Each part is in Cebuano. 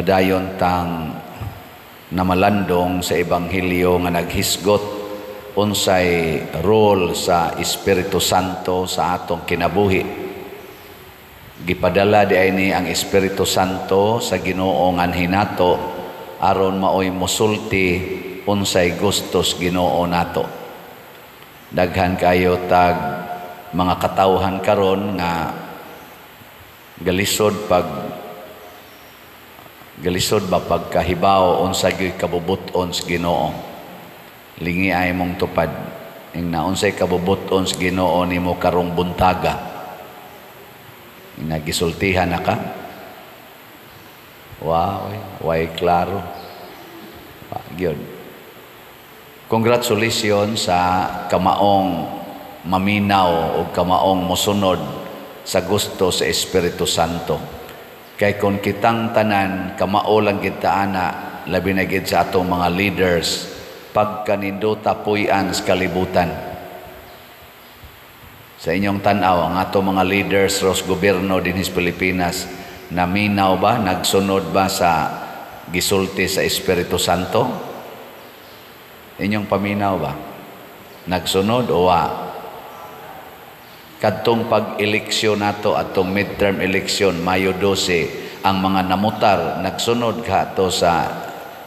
Padayon tang namalandong sa Ebanghelyo nga naghisgot unsay role sa Espiritu Santo sa atong kinabuhi. Gipadala di ay ni ang Espiritu Santo sa Ginoo nganhi nato aron maoy mosulti unsay gustos Ginoo nato. Daghan kayo tag mga katawhan karon nga galisod pag galisod ba pagkahibaw unsa gyud kabubut-on sa Ginoo. Lingi ay mong tupad ing na unsay kabubut-on sa Ginoo nimo karong buntaga. Nagisultihan na ka? Wow, way klaro. Gyud. Congratulations sa kamaong maminaw o kamaong mosunod sa gusto sa Espiritu Santo. Kay kung kitang tanan kamao lang gid ta ana, labi na gid sa atong mga leaders, pagkanindota puy-an sa kalibutan. Sa inyong tan-aw, ang atong mga leaders ros gobyerno dinhi sa Pilipinas, naminaw ba, nagsunod ba sa gisulti sa Espiritu Santo? Inyong paminaw ba? Nagsunod o wa? Kadtong pag-eleksyon nato, atong midterm election, Mayo 12, ang mga namutar nagsunod ka to sa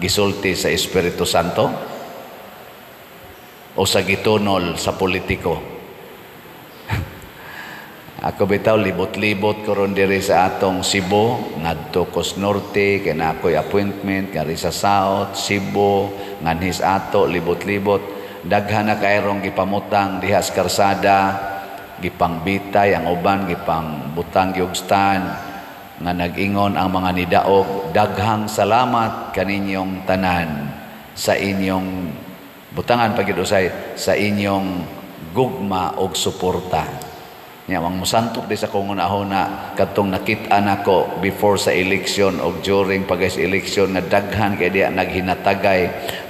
gisulti sa Espiritu Santo o sa gitunol sa politiko? Ako bitaw libot-libot ko ron diri sa atong Cebu, ngadto kos Norte kay na ako'y appointment ngari sa South Cebu, nganhis ato libot-libot. Daghan na kayrong gipamutang diha sa karsada, gipangbitay ang uban, gipangbutang gyud stand nga nag-ingon ang mga nidaog, "Daghang salamat kaninyong tanan sa inyong butangan pagid usay sa inyong gugma og suporta." Nya ang mosantok di sa kong hunahuna kadtong nakit-an nako before sa election og during pag sa election nga daghan kay diya naghinatagay,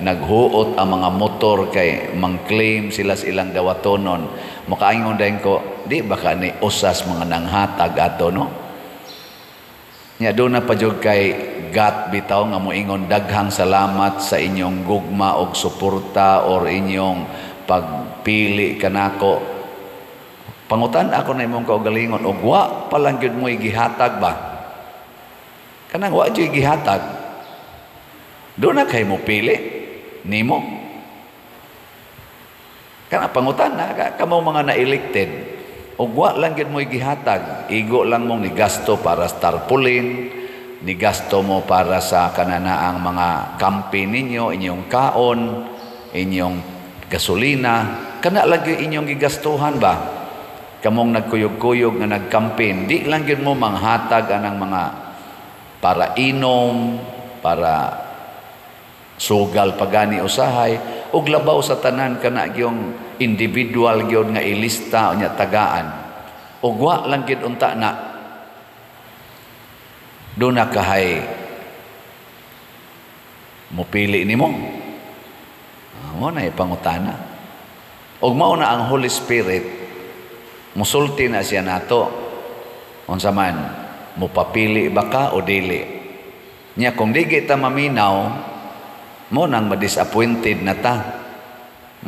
naghuot ang mga motor kay mang-claim sila sa ilang dawatonon. Makaingon dayon ko, di ba ka ni usas mga nanghatag ato, no? Nya doon na pa jud kay gat bitaw nga moingon, "Daghang salamat sa inyong gugma og suporta or inyong pagpili kanako." Pangutan ako na imong kaugalingon, og wa pa lang gyud mo'y gihatag ba? Kanang wa gyud gihatag. Doon na kay mo pili nimo. Kana pangutan na kamo mga na-elected, og wa lang gyud mo'y gihatag, igo lang mong nigasto para sa tarpaulin, nigasto mo para sa kananaang mga campaign ninyo, inyong kaon, inyong gasolina, kana lang gyud inyong gigastuhan ba? Kamong nagkuyog-kuyog nga nagcampaign, di lang gyud mo manghatag anang mga para inom, para sugal pagani usahay, ug labaw sa tanan kana gyung individual gyud nga ilista unya tagaan. Ug wa lang gyud unta na doon na kahay mupili nimo. Mo na ipangutana. Ug mao na ang Holy Spirit musulti na siya nato. Unsa man, mupapili ba ka o dili? Nya kung di kita maminaw, mo nang madisappointed na ta.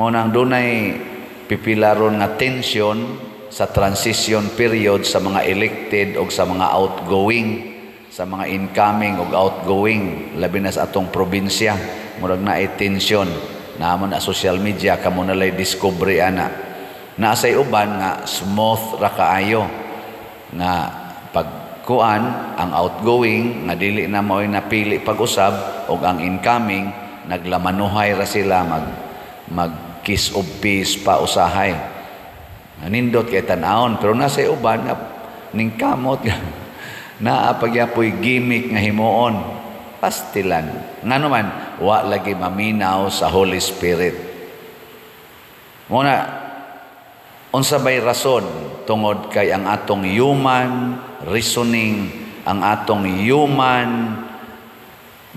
Mo nang dunay pipilaron nga tension sa transition period sa mga elected o sa mga outgoing, sa mga incoming o outgoing, labi na sa atong probinsya, murag naay tension. Naa man na social media, kamo na lay discovery ana. Naasay uban nga smooth ra kaayo nga pagkuan ang outgoing nga dili na mao'y napili pag-usab og ang incoming, naglamanuhay ra sila, mag mag kiss of peace pa usahay. Nindot kay tan-awon, pero nasa uban nga ning kamot naa pagyapoy gimmick nga himuon pastilan. Ngano man wa lagi maminaw sa Holy Spirit. Muna unsa bay rason? Tungod kay ang atong human reasoning, ang atong human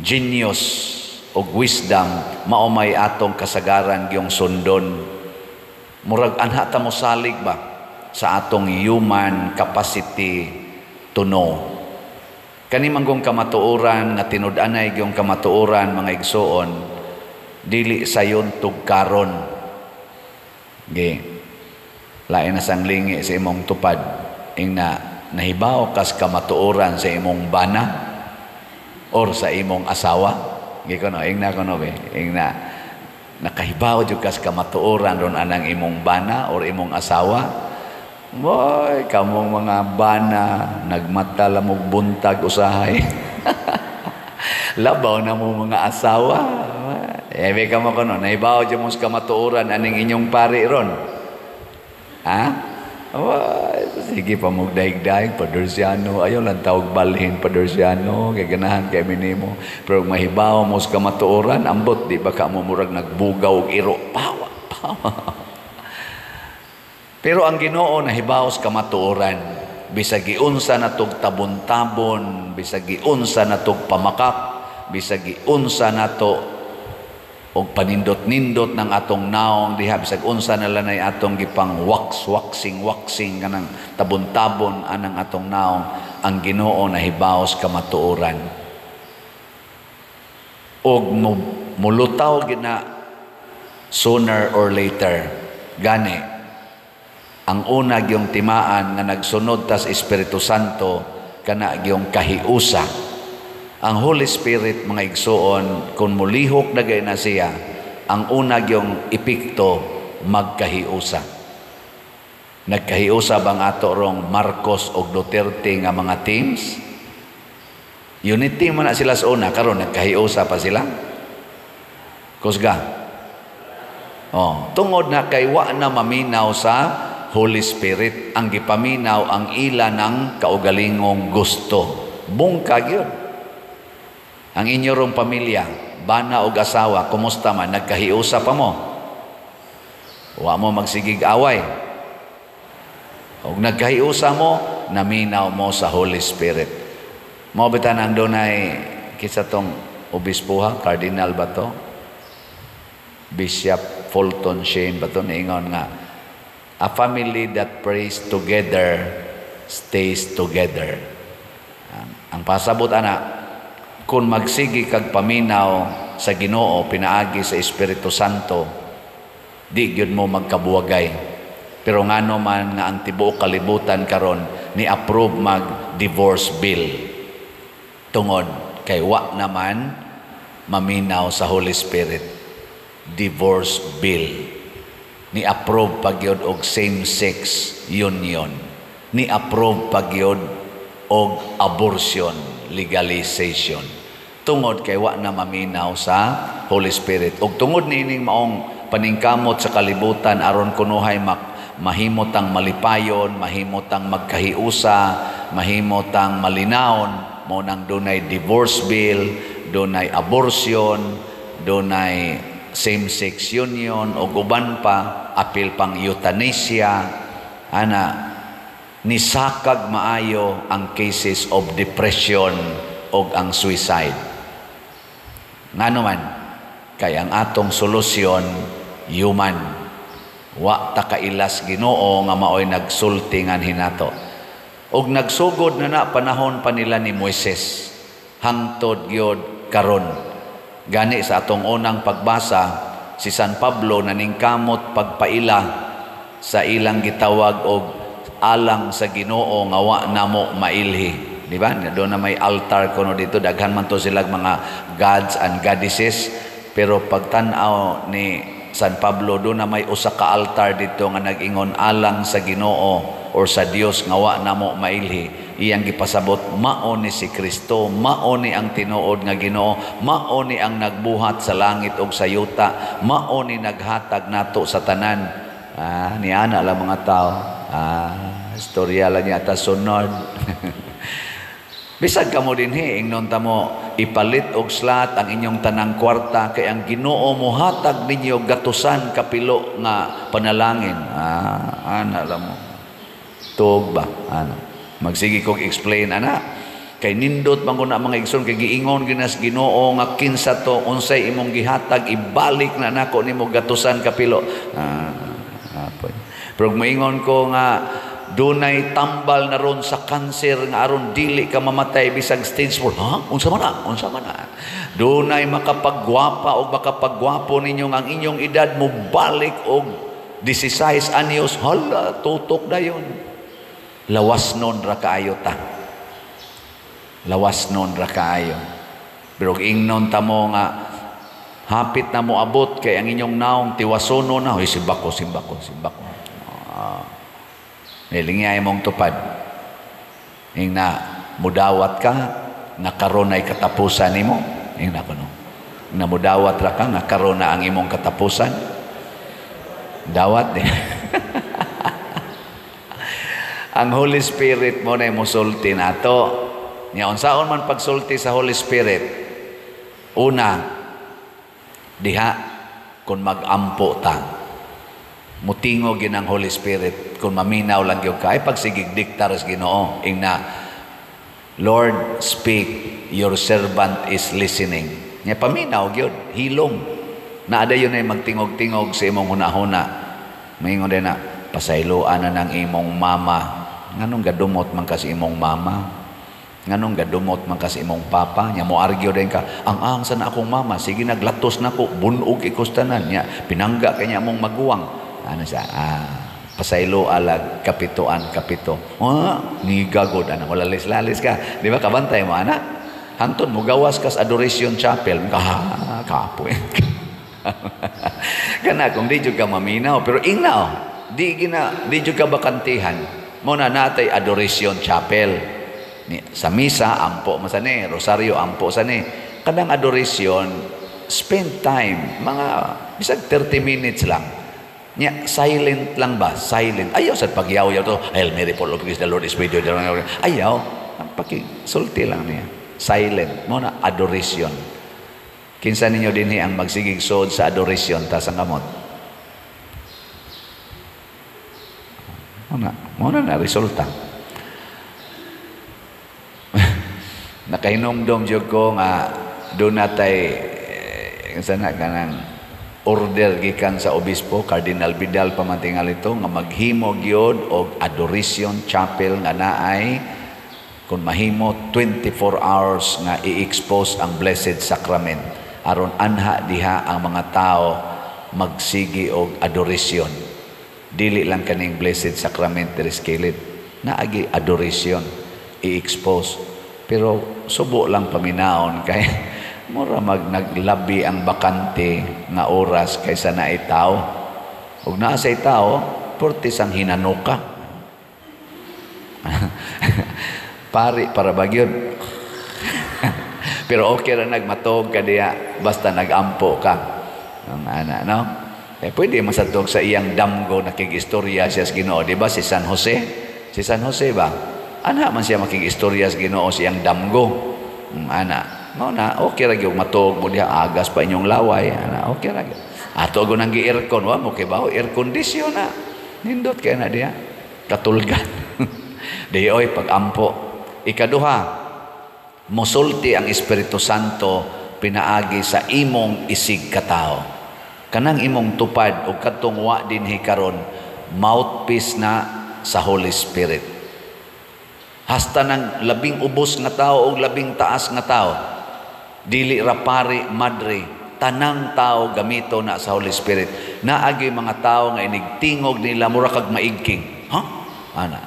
genius og wisdom mao may atong kasagaran gyung sundon. Murag anha ta mosalig ba sa atong human capacity to know. Kani manggong kamatuoran nga tinud-anay gyung kamatuoran, mga igsuon, dili sayon tugkaron. Ge. Lain na sang lingi sa imong tupad, ingna nahibaw kas kamatuoran sa imong bana or sa imong asawa. Gi kono, ingna kono be, ingna nakahibaw jud kas kamatuoran ron anang imong bana or imong asawa. Boy, kamong mga bana, nagmata lamog buntag usahay. Labaw na mo mga asawa. Eh, ka mo kono, nahibaw jud mo sa kamatuoran aning inyong pari ron. Ha? Boy, sige pa mo daig-daig, Padersiano, ayaw lang tawag balhin, Padersiano, kay ganahan kay minimo. Pero mahibaw mo sa kamatuoran, ambot, di ba ka mo murag nagbugaw og iro, pawa, pawa. Pero ang Ginoo nahibaw sa kamatuoran, bisag giunsa natog tabon-tabon, bisag giunsa natog pamakak, bisag giunsa nato og panindot-nindot ng atong naong diha, bisag unsa na lanay atong gipang wax waxing waxing kanang tabon-tabon anang atong naong, ang Ginoo nahibaw sa kamatuoran. Og mulutaw gina sooner or later. Gani ang una gyung timaan nga nagsunod tas Espiritu Santo kana gyung kahiusa. Ang Holy Spirit, mga igsuon, kung mulihok na gay na siya, ang una gyung epekto, magkahiusa. Nagkahiusa bang ato rong Marcos og Duterte nga mga teams? Unity man na sila sa una, karon nagkahiusa pa sila. Kusga. Oh, tungod na kay wa na maminaw sa Holy Spirit, ang gipaminaw ang ila ng kaugalingong gusto. Bungkag yun. Ang inyo rong pamilya, bana og asawa, kumusta man, nagkahiusa pa mo? Wa mo magsigig away. Og nagkahiusa mo, naminaw mo sa Holy Spirit. Mao bitan ang dunay kinsa tong obispo ha, cardinal ba to? Bishop Fulton Sheen ba to, niingon nga a family that prays together stays together. Ang pasabot ana, kung magsigi kag paminaw sa Ginoo pinaagi sa Espiritu Santo, di gyud mo magkabuwagay. Pero ngano man nga ang tibuok kalibutan karon ni approve mag divorce bill? Tungod kay wa naman maminaw sa Holy Spirit. Divorce bill. Ni approve pagyod og same-sex union. Ni approve pagyod og abortion legalization. Tungod kay wa na maminaw sa Holy Spirit. Og tungod niining maong paningkamot sa kalibutan aron kunuhay mahimot ang malipayon, mahimot ang magkahiusa, mahimot ang malinawon, mo nang dunay divorce bill, dunay abortion, dunay same-sex union o uban pa, apil pang euthanasia, ana nisakag maayo ang cases of depression og ang suicide. Ngano man, kay ang atong solusyon human. Wa ta kailas Ginoo nga maoy nagsulti nganhi nato. Og nagsugod na na panahon pa nila ni Moises hangtod gyud karon. Gani sa atong unang pagbasa, si San Pablo naningkamot pagpaila sa ilang gitawag og alang sa Ginoo nga wa namo mailhi. Di ba? Doon na may altar kuno dito, daghan man to sila mga gods and goddesses, pero pagtan-aw ni San Pablo, doon na may usa ka altar dito nga nag-ingon alang sa Ginoo or sa Dios nga wa namo mailhi. Iyang gipasabot, mao ni si Kristo, mao ni ang tinuod nga Ginoo, mao ni ang nagbuhat sa langit ug sa yuta, mao ni naghatag nato sa tanan. Ah, niana lang mga tao. Ah, istorya lang niya ta sunod. Bisag kamo dinhi, ingnon ta mo ipalit og slat ang inyong tanang kwarta kay ang Ginoo mohatag ninyo gatusan kapilo nga panalangin. Ah, ana lang mo. Tuog ba? Ana. Magsige kog explain ana. Kay nindot man ko na mga igsoon kay giingon ginas Ginoo nga kinsa to, unsay imong gihatag ibalik na nako nimo gatusan kapilo. Ah, apoy. Pero moingon ko nga Dunay tambal na ron sa kanser nga aron dili ka mamatay bisag stage 4. Ha? Unsa man na? Unsa man na? Dunay makapagwapa o makapagwapo ninyo ang inyong edad mo balik og 16 anyos. Hala, tutok dayon. Lawas nun ra kaayo ta. Lawas nun ra kaayo. Pero ingnon ta mo nga hapit na mo abot kay ang inyong naong tiwasono na. Hoy, simbako, simbako, simbako. Nilingay mong tupad. Ing na mudawat ka, nga karon ay katapusan nimo. Ing na kuno. Na mudawat ra ka, nga karon na ang imong katapusan. Dawat eh. Ang Holy Spirit mo na musulti nato. Nya unsaon man pagsulti sa Holy Spirit? Una, diha kung magampo ta. Mutingog yun ang Holy Spirit kung maminaw lang yun ka. Ay pagsigig diktar sa Ginoo. Ing na, "Lord, speak, your servant is listening." Nya paminaw gyud, hilom. Naada yun ay magtingog-tingog sa imong hunahuna. Maingon din na, "Pasayloan na ng imong mama. Nganong gadumot man ka sa imong mama? Nganong gadumot man ka sa imong papa?" Nya mo argue din ka, Ang sa na akong mama, sige naglatos na ko, bunog ikustanan." Nya, pinangga kanya mong maguwang. Ano siya? Ah, pasaylo alag kapituan kapito. Ah, nigagod ana, wala lalis ka. Di ba kabantay mo ana? Hantod mo gawas kas Adoration Chapel, ka kapoy. Kana kung di jud ka maminaw, pero ingnaw, di gina di jud ka bakantihan. Mo na natay Adoration Chapel. Ni, sa misa ampo man sa ni, rosaryo ampo sa ni. Kanang adoration, spend time mga bisag 30 minutes lang. Nya, silent lang ba? Silent. Ayaw sa pagyaw-yaw to. "Hail Mary, full of grace, the Lord is with you." Ayaw. Paki sulti lang niya. Silent. Mo na adoration. Kinsa ninyo dinhi ang magsigig sod sa adoration ta sa kamot? Mo na na resulta. Nakahinumdom jud ko nga doon natay sana kanang order gikan sa obispo Cardinal Vidal pamantingal ito nga maghimo gyud og Adoration Chapel nga naay kung mahimo 24 hours nga i-expose ang Blessed Sacrament aron anha diha ang mga tao magsigi og adoration. Dili lang kaning Blessed Sacrament diri sa kilid, naagi adoration i-expose, pero subo lang paminaon kay mura mag naglabi ang bakante nga oras kaysa naay tao. Ug naa say tao, pertis ang hinanuka. Pari para ba gyud? Pero okay ra nagmatog ka diha basta nagampo ka. Ang ana, no? Eh, pwede masatog sa iyang damgo nakig-istorya siya sa Ginoo, di ba? Si San Jose? Si San Jose ba? Ana man siya makig-istorya sa Ginoo sa iyang damgo. Ana. Mao na, okay ra gyud matog mo diha, agas pa inyong laway, ana, okay ra gyud. Ato go nang gi-aircon, wa mo kay bawo air condition na. Nindot kay na diha. Katulgan. Di oy pagampo. Ikaduha, mosulti ang Espiritu Santo pinaagi sa imong isig katao. Kanang imong tupad o kadtong wa dinhi karon, mouthpiece na sa Holy Spirit. Hasta nang labing ubos nga tao o labing taas nga tao, dili ra pari, madre, tanang tao gamito na sa Holy Spirit. Naagi mga tao nga inigtingog nila mura kag maigking. Ha? Ana.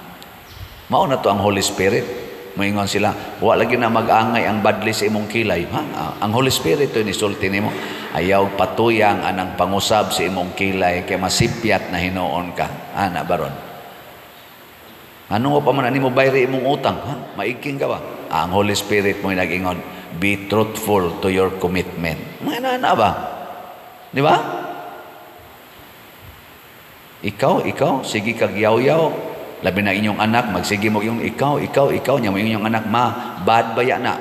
Mao na to ang Holy Spirit. Moingon sila, wa lagi na mag-angay ang badli sa imong kilay. Ha? Ang Holy Spirit to nisulti nimo. Ayaw patuyang anang pangusab sa imong kilay kay masipyat na hinuon ka. Ana baron. Ano pa man ani mo bayri imong utang? Ha? Maigking ka ba? Ang Holy Spirit mo nag-ingon, be truthful to your commitment. Mga ana ba? Di ba? Ikaw, sige kag yaw-yaw. Labi na inyong anak, magsige mo yung ikaw, ikaw, ikaw, nya mo inyong anak, ma, bad ba ya na?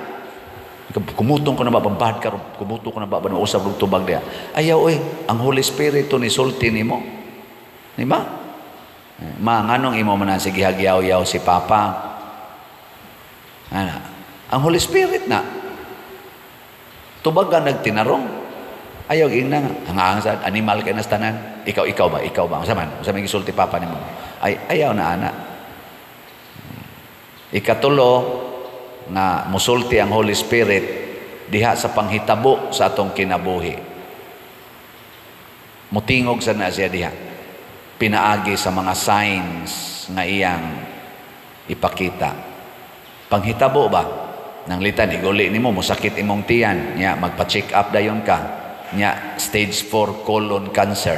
Kumutong ko na ba, bad ka, kumutong ko na ba, usab og tubag diya. Ayaw, oy, ang Holy Spirit to ni sulti nimo. Di ba? Ma, nganong imo man ang sige hagyaw-yaw si Papa? Ana, ang Holy Spirit na. Tubag ka nagtinarong. Ayaw, ingna nga. Hangaang sa animal kay nastanan. Ikaw, ikaw ba? Ikaw ba? Unsa man? Unsa man gisulti Papa nimo? Ay, ayaw na, ana. Ikatulo nga musulti ang Holy Spirit diha sa panghitabo sa atong kinabuhi. Mutingog sa na siya diha. Pinaagi sa mga signs nga iyang ipakita. Panghitabo ba? Nanglitan, iguli nimo, musakit imong tiyan. Nya, magpa-check up dayon ka. Nya, stage 4 colon cancer.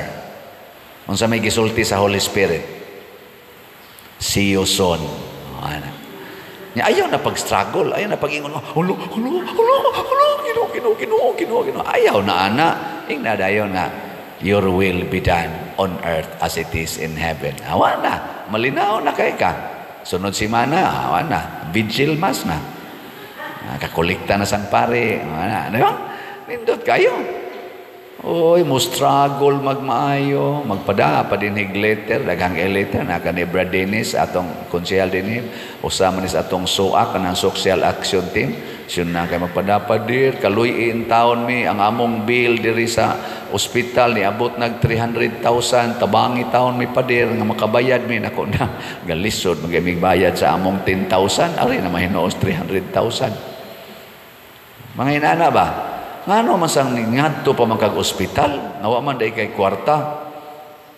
Unsa may gisulti sa Holy Spirit? See you soon. Ana. Nya, ayaw na pag-struggle, ayaw na pag-ingon, "Hulo, hulo, hulo, hulo, Ginoo, Ginoo, Ginoo, Ginoo, Ginoo." Ayaw na ana. Ingna dayon nga, "Your will be done on earth as it is in heaven." Awa na, malinaw na kay ka. Sunod simana, awa na, vigil Mass na. Kakolekta na sang pare, awa na, di ba? Nindot kayo. Oy, mo struggle magmaayo, magpada pa din hig letter, daghang letter na kani Brad Dennis, atong konsehal dinhi, usa man is atong SOA, kanang Social Action Team. Siyon na kay magpada pa dir, kaluy-in taon mi ang among bill diri sa ospital niabot nag 300,000, tabangi taon mi, pader, nga makabayad mi nako na. Galisod magimig bayad sa among 10,000, ari na mahinuos 300,000. Mga inana ba? Ngano man sang ngadto pa man kag ospital, nga wa man day kay kwarta?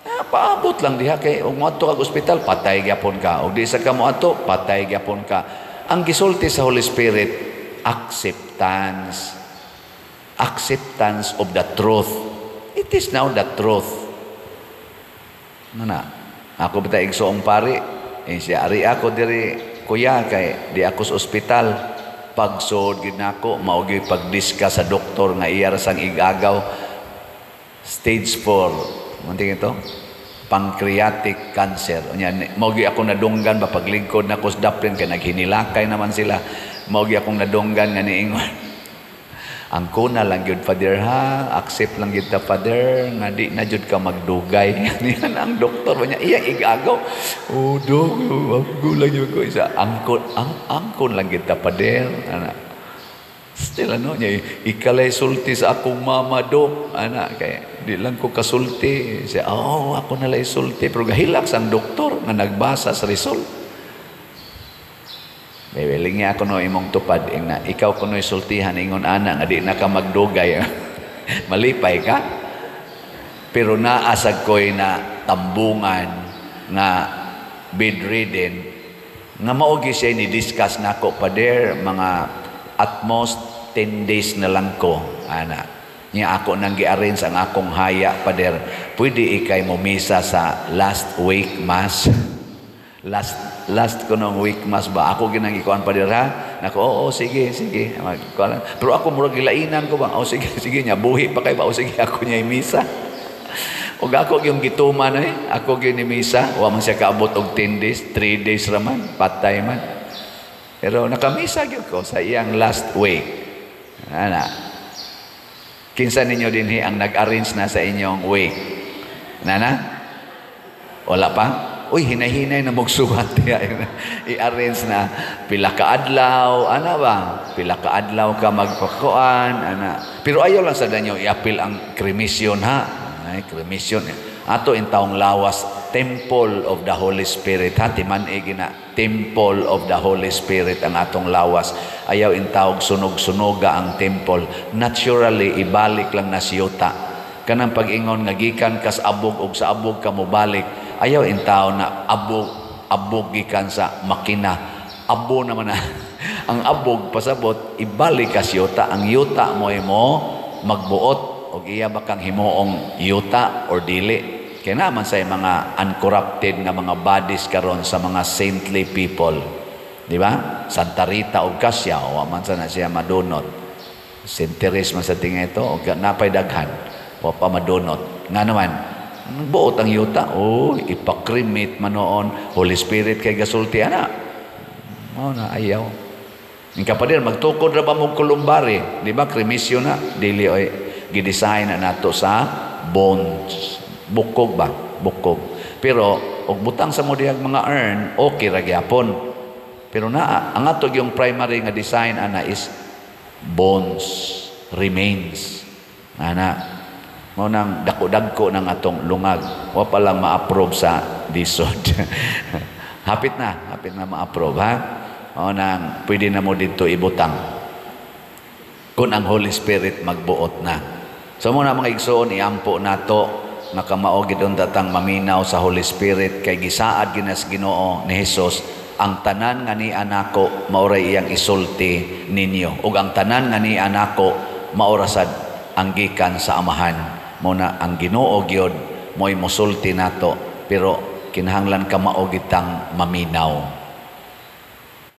Ah, paabot lang diha kay og moadto kag ospital, patay gyapon ka. Og di sa ka moadto, patay gyapon ka. Ang gisulti sa Holy Spirit, acceptance. Acceptance of the truth. It is now the truth. Ano na? Ako bitaw igsoong pari? Eh, siya, ari ako diri, kuya, kay di ako sa ospital. Pagsod gid nako, mao gyud pag-discuss sa doktor nga iya ra sang igagaw, stage 4 munting ito pancreatic cancer. Unya mao gyud ako nadunggan ba paglingkod nako sa daplin kay naghinilakay naman sila, mao gyud akong nadunggan nga niingon, "Angkona lang gyud, Father, ha, accept lang gyud ta, Father, nga di na jud ka magdugay." Niyan ang doktor ba niya iya igagaw, "Oh, dok, ako lang gyud ko isa angkon ang angkon lang gyud ta, Father." Ana, still ano niya, "Ikalay sulti sa akong mama, dok, ana, kay di lang ko kasulti." Siya, "Oh, ako na lay sulti." Pero gahilak sang doktor nga nagbasa sa result. May niya ako no imong tupad ing na ikaw kuno sultihan ingon ana nga di na ka magdugay. Malipay ka. Pero naasag ko'y na tambungan nga bedridden nga mao gyud siya ni discuss nako, "Pader, mga at most 10 days na lang ko," ana. Nya ako nang gi-arrange ang akong haya, "Pader, pwede ikay mo misa sa last wake Mass?" Last last ko nung wake Mass ba, ako ginang ikuan, "Pader, ha." Nako, "Oo, sige, sige." Pero ako murag gilainan ko ba, "Oh, sige, sige." Nya buhi pa kay ba, "Oh, sige, ako niya misa." Ug ako yung gituman eh, ako gyud ni misa, wa man siya kaabot og 10 days, 3 days ra man, patay man. Pero nakamisa gyud ko sa iyang last wake. Ana. Kinsa ninyo dinhi ang nag-arrange na sa inyong wake? Nana? Wala pa? Uy, hinay-hinay na magsuwat diya. I-arrange na pila ka adlaw, ana ba? Pila ka adlaw ka magpakuan, ana. Pero ayaw lang sa danyo i-apil ang cremation ha. Ay, cremation. Ato in taong lawas, temple of the Holy Spirit ha, timan-i gina, temple of the Holy Spirit ang atong lawas. Ayaw in tawag sunog-sunoga ang temple. Naturally, ibalik lang na siyuta. Kanang pag-ingon nga gikan kas abog og sa abog ka mobalik, ayaw in tao na abog abog gikan sa makina. Abo naman na ang abog, pasabot ibalik ka siyuta. Ang yuta mo mo magbuot og iya ba kang himuong yuta or dili. Kaya naman sa mga uncorrupted nga mga bodies karon sa mga saintly people, di ba? Santa Rita og Cassia, wa man sa na siya madunot. Saint Therese man sa tinga ito, og napay daghan, wa pa madunot. Nga naman, buot ang yuta, oh, ipa-cremate man noon, Holy Spirit kay gasulti ana. Mao na ayaw. Ang kapader, magtukod ra ba mong columbary? Di ba? Cremation na. Dili oy, gidesign na nato sa bones. Bukog ba? Bukog. Pero, og butang sa mo dihag mga urn, okay ra gyapon. Pero na, ang ato yung primary nga design ana is bones, remains. Ana, mao nang dako-dagko ng atong lungag. Wa pa lang ma-approve sa DHSUD. Hapit na ma-approve ha. Mao nang pwede na mo didto ibutang kung ang Holy Spirit magbuot na. So mao na, mga igsoon, iampo nato nga kamao gid unta tang maminaw sa Holy Spirit, kay gisaad gyud sa Ginoo ni Jesus, ang tanan nga niya nako maoray iyang isulti ninyo, ug ang tanan nga niya nako maora sad ang gikan sa Amahan. Mao na ang Ginoo gyud mo'y mosulti nato, pero kinahanglan kamao gid tang maminaw.